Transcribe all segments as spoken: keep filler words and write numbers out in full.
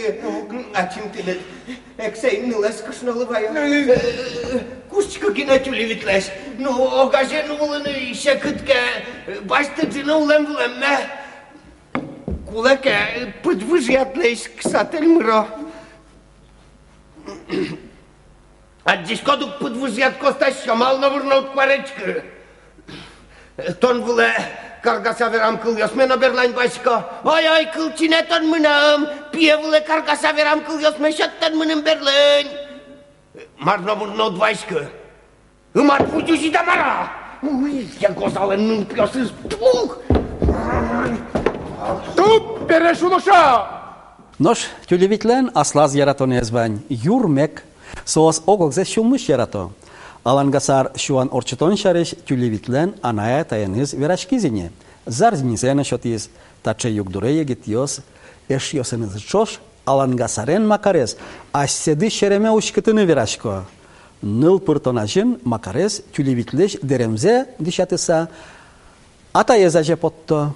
кышкыты. Ачим тыныд эксэй нылэз кышнолы ваё. Куштӥськы гинэ тюлевитлэсь. Ну, огазе но улыны секыт ке, басьтыны улэм-вылэмме. Кулэ ке, пыдвыжъядлэсь ксатэль мыро. Адӟиськод ук, пыдвыжъяд костась, малы но вырно уд куаретӥськы. Тон вылэ каргаса верам кылъёсме но берлань басьтӥсько. Ой-ой, кылчинэ тон мыным, пие вылэ каргаса верам кылъёсме сёт тон мыным берлань. Мар но вырно уд вайиськы. Ымад вудӟиськод-а, мар-а? Уй, я гозалэн нылпиосыз, пух! Туб бере, шуо-шуо! Нош тюлевитлэн аслаз яратонэз вань, юрмек. Соос ог-огзэс сюлмысь ярато. Алангасар сюан ортчытон сярысь тюлевитлэн анай-атаеныз вераськиз ини. Зарзинзэ но сётӥз. Таӵе югдуре егитъёс эшъёсынызы ӵош Алангасарен Макарез асьсэды сереме уськытыны верасько. Ныл пыртон азьын Макарез тюлевитлэсь дэремзэ дӥсятыса, Атаез азе потто.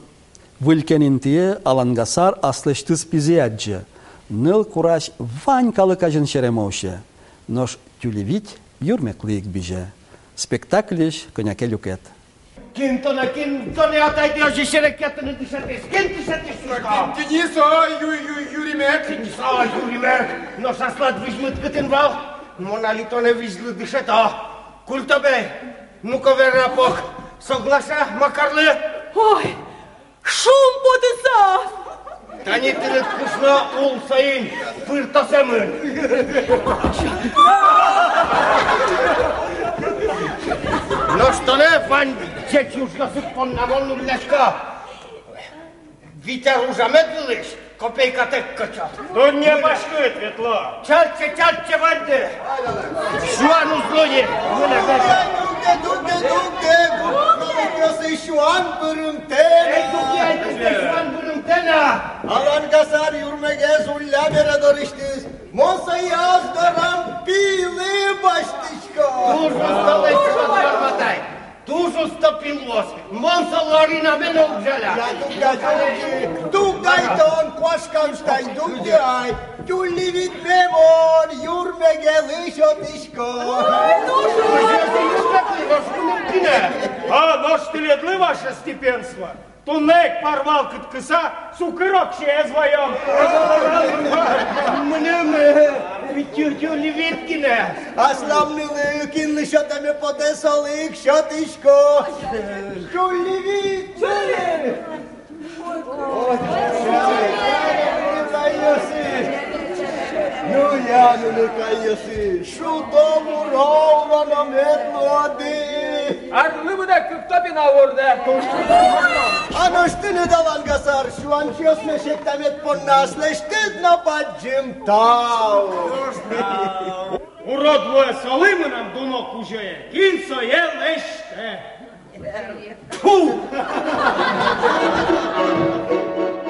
Выль кен интые Алангасар аслэсьтыз пизэ адӟе. Ныл курась вань калык азьын серемо усе. Нош тюль вить юрмеклы ик бызе. Спектакльысь кӧня ке люкет. Кин тонэ, кин тонэ, атайды озьы серекъятыны дышетӥз? Кин дышетӥз? Тӥни со, ю-, ю-, Юримет. Тӥни со, Юримет. Нош аслад визьмыд кытын вал? Мон али тонэ визьлы дышето. Культобей, ну-ка вера пок Соглаша Макарлы. Ой, шумпотысал! Тани тыныд кышно улсоин пыртосэмын. Нош тонэ вань ӟеч ужъёсыд понна мон уллясько. Вить ар ужамед вылысь копейкатэк кӧчо. Дунне паськыт ветло. Чальче, чальче ваньды. Сюан уз луы ни. Дугды, дугды, дугды, дугды. Калыкъёсы сюан бырымтэ на. Эй, дугды, эй, дугды, сюан бырымтэ на. Алангасар юрмегес улля бере дорысьтыз. Мон сое ас дорам пилы басьтӥсько. Туж усто лэсьтӥськод, Горбатай. Туж усто пилос. Мон солы Арина мен уг жаля. Я, дугды, дугды, дугды, тон куашкам тань, дугды ай. Тюль витьме мон юрмегелы сётӥсько. А нош тӥледлы, ваше степенство, туннэ ик пар вал кыткыса, сукыр оксиез ваём. Мыным, э, тю-, тюль вить гинэ. Аслам нылы, кинлы сётэме потэ, солы ик сётӥсько. Тюль вить, тюль вить. Ой, нылыкайёсы. Ну я, нылыкайёсы. Шудо-муро, уроно мед луоды. Арлы быдэ кык топина вордэ. А нош тыныд, Алангасар, сюанчиосме сектэмед понна аслэсьтыд но бадӟым тау. Урод луэ солы мынам дуно кузёе, кин сое лэсьтэ. Тьфу!